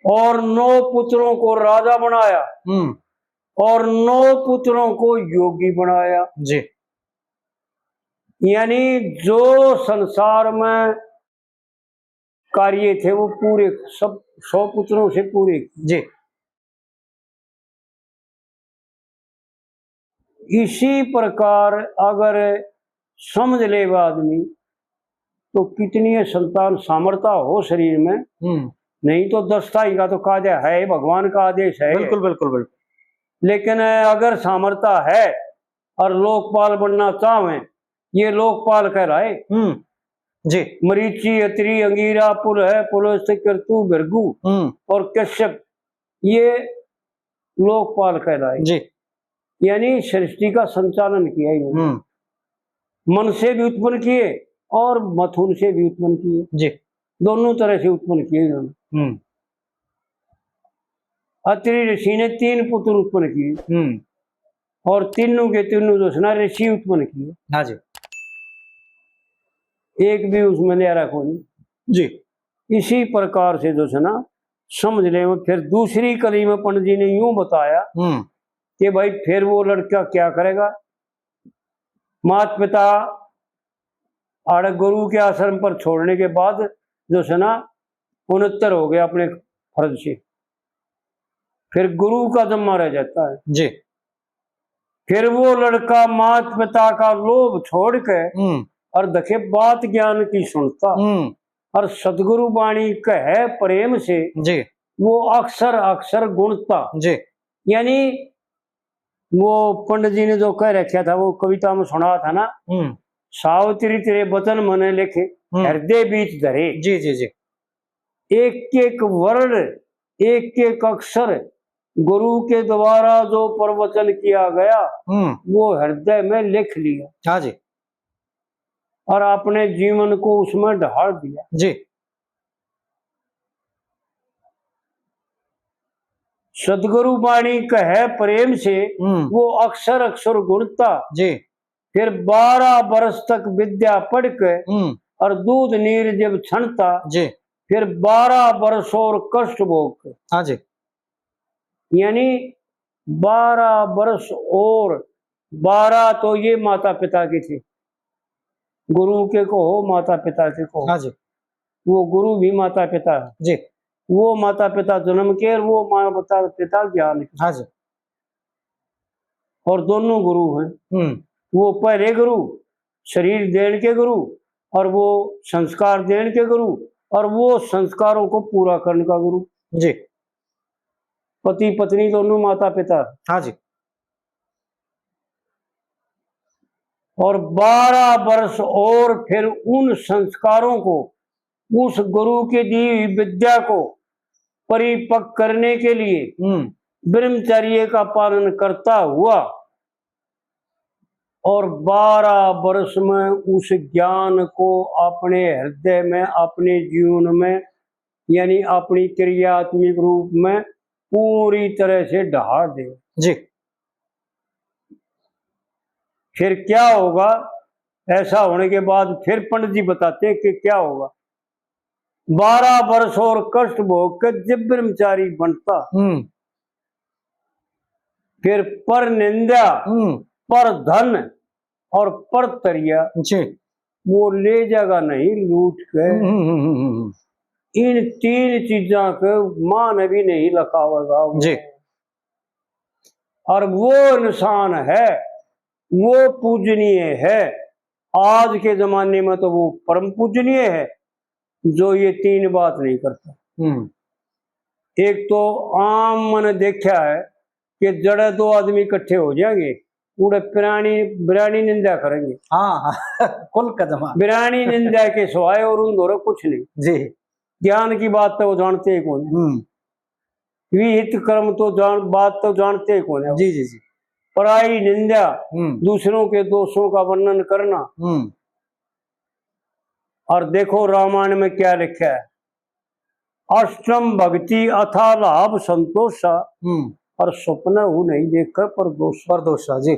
और नौ पुत्रों को राजा बनाया, हम्म। और नौ पुत्रों को योगी बनाया। जी। यानी जो संसार में कार्य थे, वो पूरे सब सौ पुत्रों से पूरे। जी। इसी प्रकार अगर समझ ले आदमी, तो कितनी ये संतान सामर्थ्य हो शरीर में, हम्म। नहीं तो दस ताई का तो कायदा है, भगवान का आदेश है। बिल्कुल, बिल्कुल, बिल्कुल। लेकिन अगर सामर्थ्य है और लोकपाल बनना चाहें, ये लोकपाल कहलाए। हम्म। जी। मरीचि, अत्रि, अंगीरा, पुलह, पुलस्त्य, क्रतु, भृगु हम्म। और कश्यप, ये लोकपाल कहलाए। जी। यानी सृष्टि का संचालन किया इन्होंने। हम्म। मन से भी उत्पन्न किए और मथुन से भी उत्पन्न किए। जी। दोनों तरह से उत्पन्न किए इन्होंने। हम्म। अत्रि ऋषि ने तीन पुत्र उत्पन्न किए। हम्म। और तीनों के तीनों जो है ना, ऋषि उत्पन्न किए। हाँ जी। एक भी उसमें न्यारा कोनी। जी। इसी प्रकार से जो है ना, समझ ले, फिर दूसरी कली में पंडित जी ने यूं बताया हम्म। कि भाई, फिर वो लड़का क्या करेगा? माता पिता आड़े गुरु के आश्रम पर छोड़ने के बाद जो है ना, उनत्तर हो गया अपने फर्ज से, फिर गुरु का जम्मा रह जाता है। जी। फिर वो लड़का माता पिता का लोभ छोड़ के हम्म। और देखे बात ज्ञान की सुनता हम्म। और सदगुरु बाणी कहे प्रेम से जी। वो अक्षर अक्षर गुणता। जी। यानी वो पंडित जी ने जो कह रखा था, वो कविता में सुना था ना, हम्म। सावित्री तेरे वचन मने लिखे, हम्म। हृदय बीच धरे। जी, जी, जी। एक एक वर्ण, एक एक अक्षर गुरु के द्वारा जो प्रवचन किया गया, हम्म। वो हृदय में लिख लिया। हाँ जी। और अपने जीवन को उसमें ढाल दिया। जी। सदगुरु बाणी कहे प्रेम से, हम्म। वो अक्षर अक्षर गुणता। जी। फिर बारह बरस तक विद्या पढ़ के हम्म। और दूध नीर जब छनता, जी। फिर बारह बरस और कष्ट भोग के। हाँ जी। यानी बारह बरस और, बारह तो ये माता पिता के थे, गुरु के कहो, माता पिता के कहो। हाँ जी। वो गुरु भी माता पिता है। जी। वो माता पिता जन्म के और वो माता पिता ज्ञान के। हाँ जी। और दोनों गुरु हैं। हम्म। वो पहले गुरु, शरीर देण के गुरु, और वो संस्कार देण के गुरु, और वो संस्कारों को पूरा करने का गुरु। जी। पति पत्नी दोनों माता पिता। हाँ जी। और बारह वर्ष और फिर उन संस्कारों को, उस गुरु की दी हुई विद्या को परिपक्व करने के लिए हम्म। ब्रह्मचर्य का पालन करता हुआ और बारह वर्ष में उस ज्ञान को अपने हृदय में, अपने जीवन में, यानी अपनी क्रियात्मक रूप में पूरी तरह से ढाल दे। जी। फिर क्या होगा? ऐसा होने के बाद फिर पंडित जी बताते हैं कि क्या होगा। बारह वर्ष और कष्ट भोग के जब ब्रह्मचारी बनता, हम्म। फिर पर निंदा, हम्म। पर धन और पर तरिया, जी। वो ले जाएगा नहीं लूट के। हम्म, हम्म, हम्म, हम्म, हम्म। इन तीन चीजां के मान भी नहीं लखावेगा वो। जी। और वो इंसान है, वो पूजनीय है। आज के जमाने में तो वो परम पूजनीय है जो ये तीन बात नहीं करता। हम्म। एक तो आम मैंने देखा है कि जड़े दो आदमी इकट्ठे हो जाएंगे, उड़े प्राणी, प्राणी निंदा करेंगे। हाँ, हाँ। कुल कदम। प्राणी निंदा के सिवाय और उन दोनों कुछ नहीं। जी। ज्ञान की बात तो वो जानते ही कौन है। हम्म। विहित कर्म तो जान, बात तो जानते ही कौन है। जी, जी, जी। पराई निंदा, हम्म। दूसरों के दोषों का वर्णन करना। हम्म। और देखो रामायण में क्या लिखा है, अष्टम भक्ति अथा लाभ संतोषा, हम्म। और स्वप्न हूँ नहीं देख पर दोषा। पर दोषा, जी।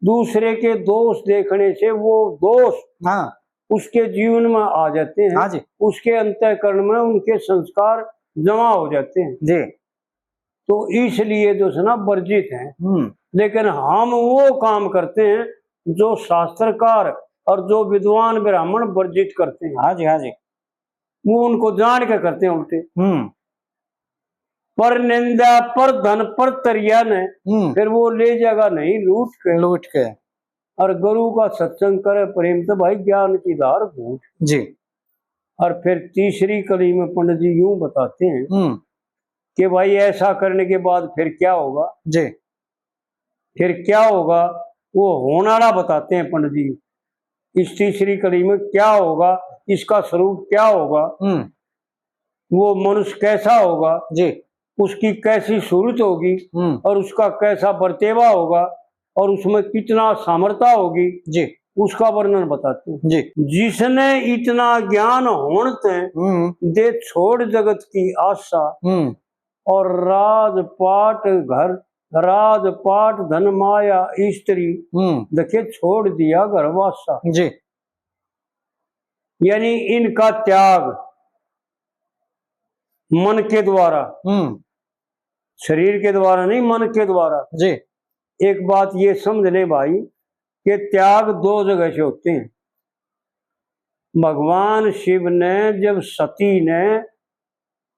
दूसरे के दोष देखने से वो दोष, हाँ। उसके जीवन में आ जाते हैं, हाँ जी। उसके अंतःकरण में उनके संस्कार जमा हो जाते हैं। जी। तो इसलिए जो है ना वर्जित हैं। हम्म। लेकिन हम वो काम करते हैं जो शास्त्रकार और जो विद्वान ब्राह्मण वर्जित करते हैं। हाँ जी, हाँ जी। वो उनको जान के करते हैं उल्टे। हम्म। पर निंदा, पर धन, पर तरिया ने, हम्म। फिर वो ले जाएगा नहीं लूट के। लूट के। और गुरु का सत्संग करे प्रेम से भाई, ज्ञान की धार घूट। जी। और फिर तीसरी कली में पंडित जी यूं बताते हैं हम्म। कि भाई ऐसा करने के बाद फिर क्या होगा? जी। फिर क्या होगा, वो होने वाला बताते हैं पंडित जी। इस तीसरी कली में क्या होगा, इसका स्वरूप क्या होगा, हम्म। वो मनुष्य कैसा होगा, जी। उसकी कैसी सूरत होगी हम्म। और उसका कैसा बरतेवा होगा और उसमें कितना सामर्थ्य होगी, जी। उसका वर्णन बताते हैं। जी। जिसने इतना ज्ञान होण ते हम्म। दे छोड़ जगत की आशा हम्म। और राजपाट घर, राजपाट धन माया स्त्री, हम्म। देखे छोड़ दिया घर वासा। जी। यानी इनका त्याग मन के द्वारा, हम्म। शरीर के द्वारा नहीं, मन के द्वारा। जी। एक बात ये समझ ले भाई कि त्याग दो जगह से होते हैं। भगवान शिव ने जब सती ने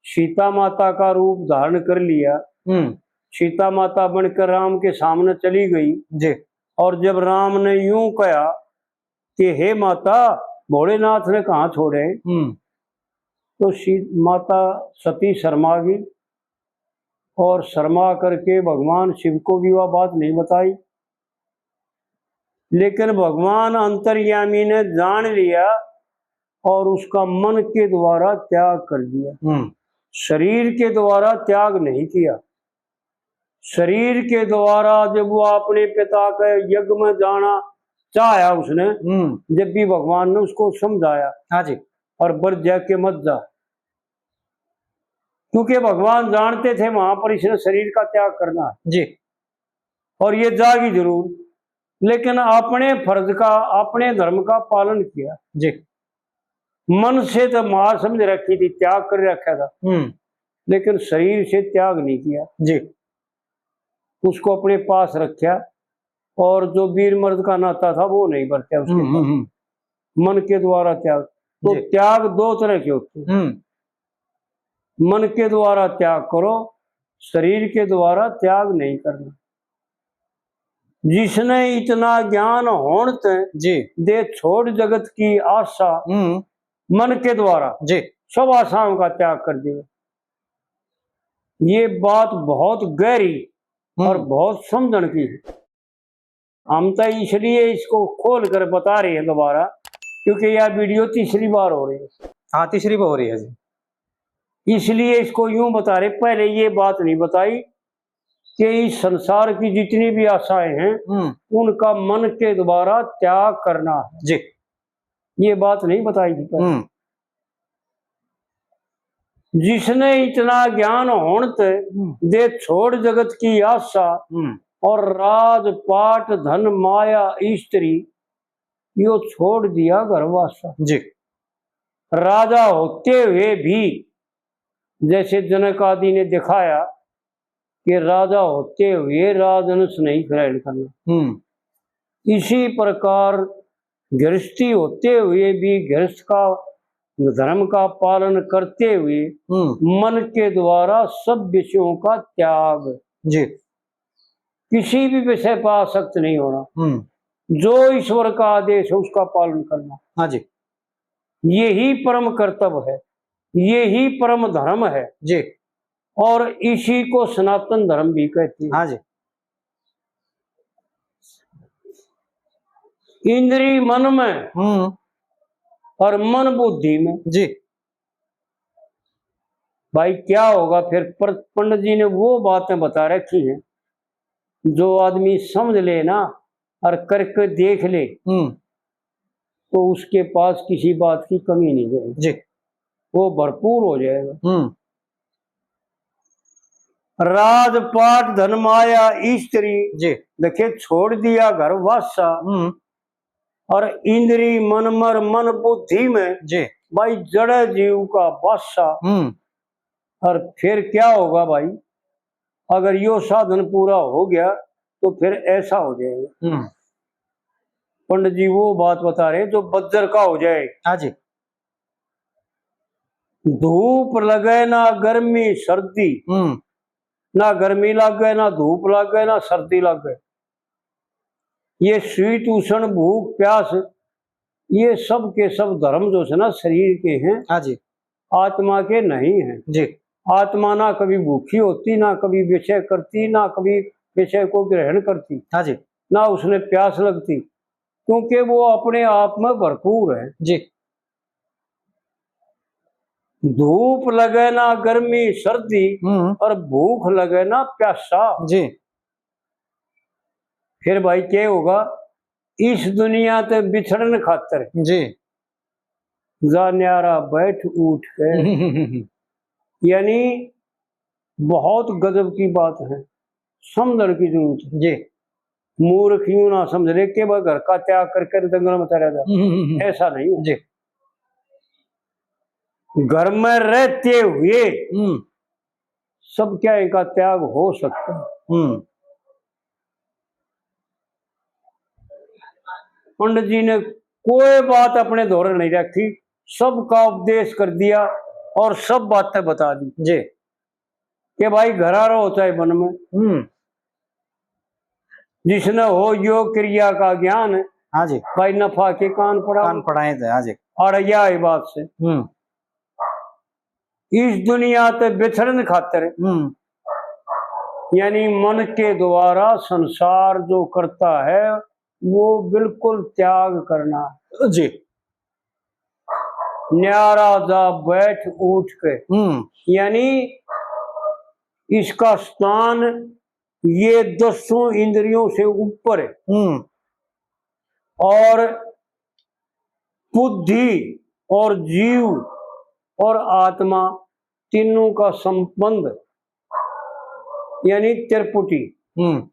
सीता माता का रूप धारण कर लिया, हम्म। सीता माता बनकर राम के सामने चली गई। जी। और जब राम ने यूं कहा कि हे माता, भोलेनाथ ने कहाँ छोड़े, हम्म। तो सी-, माता सती शर्मा गई और शर्मा करके भगवान शिव को भी वह बात नहीं बताई। लेकिन भगवान अंतर्यामी ने जान लिया और उसका मन के द्वारा त्याग कर दिया। हम्म। शरीर के द्वारा त्याग नहीं किया। शरीर के द्वारा जब वो अपने पिता के यज्ञ में जाना चाहा उसने, हम्म। जब भी भगवान ने उसको समझाया, हाँ जी। और बर जाके मत जा, क्योंकि भगवान जानते थे वहां पर इसने शरीर का त्याग करना है। जी। और ये जागी जरूर, लेकिन अपने फर्ज का, अपने धर्म का पालन किया। जी। मन से तो मार समझ रखी थी, त्याग कर रखा था, हम्म। लेकिन शरीर से त्याग नहीं किया। जी। उसको अपने पास रखा और जो वीर मर्द का नाता था वो नहीं बरत्या उसके हम्म, पास। हम्म, हम्म। मन के द्वारा त्याग। तो जी। त्याग दो तरह के होते हैं। हम्म। मन के द्वारा त्याग करो, शरीर के द्वारा त्याग नहीं करना। जिसने इतना ज्ञान होण ते जी। दे छोड़ जगत की आशा, हम्म। मन के द्वारा जी। सब आशाओं का त्याग कर दिया। ये बात बहुत गहरी हम्म। और बहुत समझण की है। हम तो इसलिए इसको खोल कर बता रहे हैं दोबारा, क्योंकि यह वीडियो तीसरी बार हो रही है। हाँ, तीसरी बार हो रही है जी। इसलिए इसको यूं बता रहे, पहले ये बात नहीं बताई कि इस संसार की जितनी भी आशाएं हैं, हम्म। उनका मन के द्वारा त्याग करना है। जी। ये बात नहीं बताई थी पहले। हम्म। जिसने इतना ज्ञान होण ते हम्म। दे छोड़ जगत की आशा हम्म। और राजपाट धन माया स्त्री, यो छोड़ दिया घर वासा। जी। राजा होते हुए भी, जैसे जनक आदि ने दिखाया कि राजा होते हुए राजधनुष नहीं ग्रहण करना, हम्म। इसी प्रकार गृहस्थी होते हुए भी गृहस्थ का धर्म का पालन करते हुए हम्म। मन के द्वारा सब विषयों का त्याग, जी। किसी भी विषय पर आसक्त नहीं होना, हम्म। जो ईश्वर का आदेश है उसका पालन करना, हाँ जी। यही परम कर्तव्य है, यही परम धर्म है, जी। और इसी को सनातन धर्म भी कहते हैं। हाँ जी। इंद्री मन में हम्म। और मन बुद्धि में, जी। भाई, क्या होगा फिर? पर पंडित जी ने वो बातें बता रखी हैं, जो आदमी समझ ले ना और करके देख ले, हम्म। तो उसके पास किसी बात की कमी नहीं रहेगी, जी। वो भरपूर हो जाएगा। हम्म। राजपाट धन माया स्त्री, जी। देखे, छोड़ दिया घर वासा, हम्म। और इंद्री मन मर मन बुद्धि में, जी। भाई, जड़े जीव का बासा। हम्म। और फिर क्या होगा भाई, अगर यो साधन पूरा हो गया तो फिर ऐसा हो जाएगा। हम्म। पंडित जी वो बात बता रहे जो बज्जर का हो जाए। हाँ जी। धूप लगे ना गर्मी सर्दी, हम्म। ना गर्मी लागे, ना धूप लागे, ना सर्दी लागे। ये शीत उष्ण भूख प्यास, ये सब के सब धर्म जो है ना शरीर के हैं, हाँ जी। आत्मा के नहीं हैं। जी। आत्मा ना कभी भूखी होती, ना कभी विषय करती, ना कभी विषय को ग्रहण करती, हाँ जी। ना उसने प्यास लगती, क्योंकि वो अपने आप में भरपूर है। जी। धूप लगे ना गर्मी सर्दी, हम्म। और भूख लगे ना प्यासा। जी। फिर भाई क्या होगा, इस दुनिया ते बिछड़न खातर, जी। जा न्यारा बैठ उठ के। यानी बहुत गजब की बात है, समझण की जरूरत है। जी। मूर्ख यूं ना समझ ले कि वह घर का त्याग करके जंगल में चला जा, हम्म, हम्म, हम्म। ऐसा नहीं है। जी। घर में रहते हुए हम्म। सब क्या इनका त्याग हो सकता है? हम्म। पंडित जी ने कोई बात अपने धोरे नहीं रखी, सबका उपदेश कर दिया और सब बातें बता दी। जी। कि भाई, घरा रहो चाहे वन में, हम्म। जिसने हो योग क्रिया का ज्ञान, हाँ जी। भाई, नफा के कान पड़ा। कान पड़ाए थे, हाँ जी। और यह है बात से। हम्म। इस दुनिया ते बिछड़न खातर, हम्म। यानी मन के द्वारा संसार जो करता है, वो बिल्कुल त्याग करना। जी। न्यारा जा बैठ उठ के, हम्म। यानी इसका स्थान ये दसों इंद्रियों से ऊपर है। हम्म। और बुद्धि और जीव और आत्मा तीनों का संबंध, यानी त्रिपुटी। हम्म।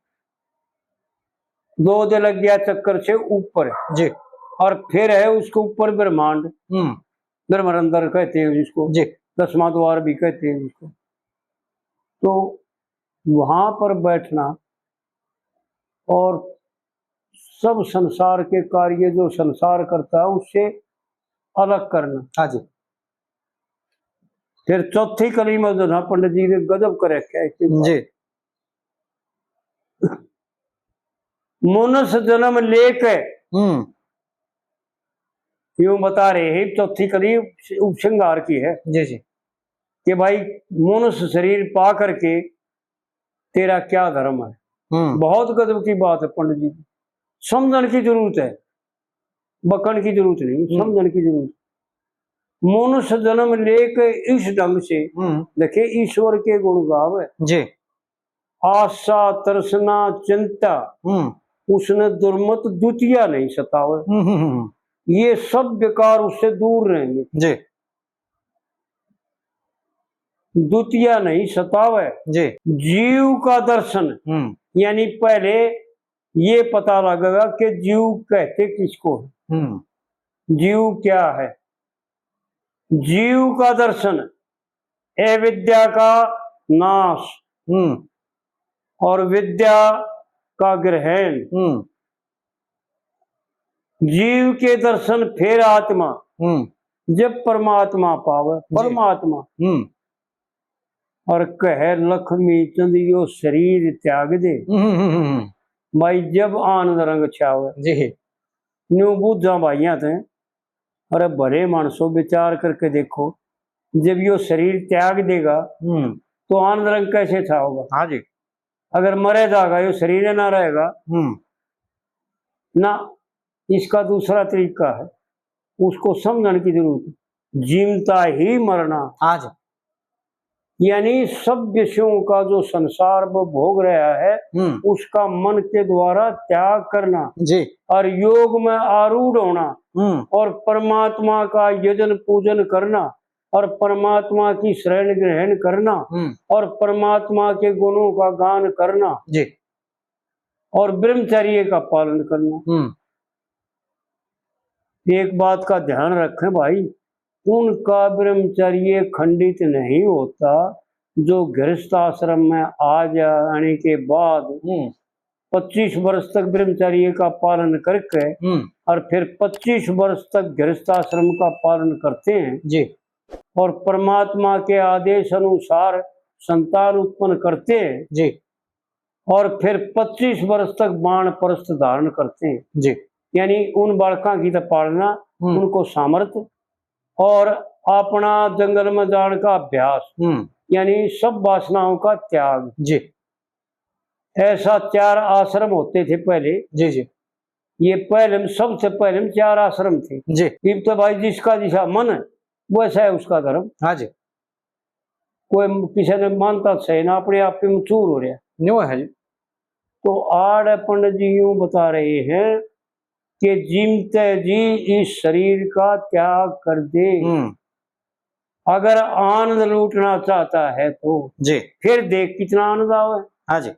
दो दे लग गया चक्कर से ऊपर। जी। और फिर है उसके ऊपर ब्रह्मांड। हम्म। ब्रह्मरंध्र कहते हैं जिसको। जी। दसवां द्वार भी कहते हैं जिसको। तो वहां पर बैठना और सब संसार के कार्य जो संसार करता है उससे अलग करना। हाँ जी। फिर चौथी कली में जो ना पंडित जी ने गजब कर रखा है कि जी। मनुष्य जन्म लेके, हम्म। यूं बता रहे हैं, चौथी कली उप-, उपसंहार की है जी, जी। कि भाई, मनुष्य शरीर पा करके तेरा क्या धर्म है? हम्म। बहुत गजब की बात है पंडित जी, समझण की जरूरत है, बकण की जरूरत नहीं, हम्म। समझण की जरूरत। मनुष्य जन्म लेके इस ढंग से, हम्म। देखे, ईश्वर के गुण गावे। जी। आशा, तृष्णा, चिंता, हम्म। उसने दुर्मत द्वितीया नहीं सतावे। हम्म, हम्म, हम्म। ये सब विकार उससे दूर रहेंगे। जी। द्वितीया नहीं सतावे। जी। जीव का दर्शन, हम्म। यानी पहले ये पता लगेगा कि जीव कहते किसको है, हम्म। जीव क्या है। जीव का दर्शन, अविद्या का नाश हम्म। और विद्या का ग्रहण। हम्म। जीव के दर्शन फिर आत्मा, हम्म। जब परमात्मा पावे, जी। परमात्मा। हम्म। और कहे लक्ष्मी चंद यो शरीर त्याग दे। हम्म, हम्म, हम्म, हम्म। भाई, जब आनंद रंग छावे। जी। न्यू बूझा भाइयां ते, अरे भले मानसो, विचार करके देखो, जब यो शरीर त्याग देगा, हम्म। तो आनंद रंग कैसे छावेगा? हाँ जी। अगर मरे जागा, यो शरीर ना रहेगा। हम्म। ना, इसका दूसरा तरीका है, उसको समझने की जरूरत है। जीवता ही मरना। हाँ जी। यानी सब विषयों का जो संसार वो भोग रहा है, हम्म। उसका मन के द्वारा त्याग करना जी। और योग में आरूढ़ होना हम्म। और परमात्मा का यजन पूजन करना और परमात्मा की शरण ग्रहण करना हम्म। और परमात्मा के गुणों का गान करना जी। और ब्रह्मचर्य का पालन करना। हम्म। एक बात का ध्यान रखें भाई, उनका ब्रह्मचर्य खंडित नहीं होता जो गृहस्थ आश्रम में आ जाने के बाद हम्म। पच्चीस वर्ष तक ब्रह्मचर्य का पालन करके हम्म। और फिर पच्चीस वर्ष तक गृहस्थ आश्रम का पालन करते हैं जी। और परमात्मा के आदेश अनुसार संतान उत्पन्न करते हैं जी। और फिर पच्चीस वर्ष तक वानप्रस्थ धारण करते हैं जी। यानी उन बालकां की तो पालना, हम्म। उनको सामर्थ्य और अपना जंगल में जाने का अभ्यास, हम्म। यानी सब वासनाओं का त्याग जी। ऐसा चार आश्रम होते थे पहले। जी, जी। ये पहले में, सबसे पहले में चार आश्रम थे। जी। इब तो भाई जिसका जैसा मन है, वैसा है उसका धर्म। हाँ जी। कोई किसी ने मानता सही ना, अपने आप पे मशहूर हो रहा। न्यू है जी। तो आड़ पंडित जी यूं बता रहे हैं कि जीमते जी इस शरीर का त्याग कर दे। हम्म। अगर आनंद लूटना चाहता है तो जी। फिर देख कितना आनंद आवे। हाँ जी।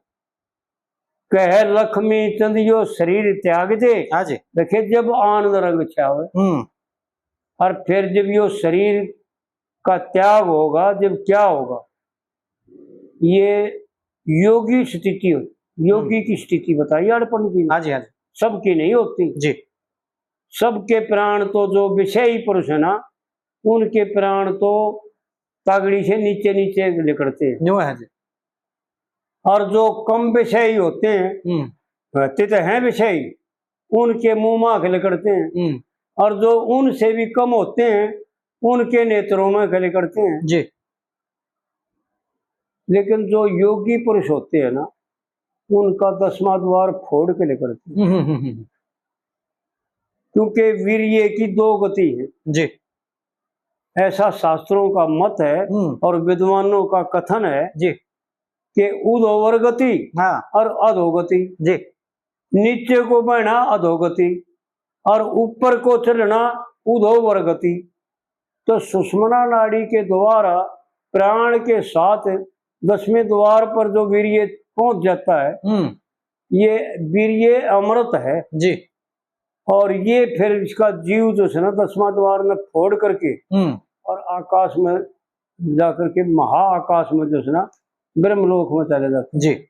कहे लक्ष्मी चंद यो शरीर त्याग दे। हाँ जी। देखे जब आनंद रंग छावे। हम्म। और फिर जब यो शरीर का त्याग होगा, जब क्या होगा? ये योगी स्थिति हो, योगी हम्म। की स्थिति बताई आड़ पंडित जी ने। हाँ जी, हाँ जी। सबकी नहीं होती। जी। सबके प्राण तो जो विषयी पुरुष है ना, उनके प्राण तो तागड़ी से नीचे नीचे लिकड़ते हैं। न्यू है जी। और जो कम विषयी होते हैं, हम्म। रहते तो हैं विषयी, उनके मुंह में आंख लिकड़ते हैं। हम्म। और जो उनसे भी कम होते हैं, उनके नेत्रों में आंख लिकड़ते हैं। जी। लेकिन जो योगी पुरुष होते हैं ना, उनका दसवां द्वार फोड़ के लिकड़ते हैं। हम्म, हम्म, हम्म, हम्म। क्योंकि वीर्य की दो गति है। जी। ऐसा शास्त्रों का मत है हम्म। और विद्वानों का कथन है जी। कि ऊर्ध्वगति हाँ। और अधोगति। जी। नीचे को बहना अधोगति और ऊपर को चलना ऊर्ध्वगति। तो सुषुम्ना नाड़ी के द्वारा प्राण के साथ दसवें द्वार पर जो वीर्य पहुंच जाता है, हम्म। ये वीर्य अमृत है। जी। और ये फिर इसका जीव जो है ना, दसवां द्वार ने फोड़ करके हम्म। और आकाश में जाकर के महाआकाश में जो है ना, ब्रह्मलोक में चले जाते हैं। जी।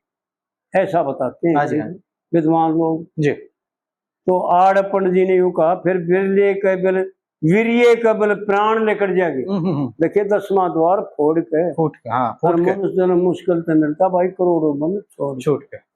ऐसा बताते हैं हाँ जी, हाँ जी। विद्वान लोग। जी। तो आड़ पंडित जी ने यूं कहा, फिर वीर्य केवल, वीर्य केवल प्राण निकल जाएंगे। हम्म, हम्म, हम्म। देखिए, दसवां द्वार फोड़ के, फोड़ के, हाँ, और फोड़ के। मनुष्य जन्म मुश्किल से मिलता भाई, करोड़ों बंद छोड़ के। छोड़ के।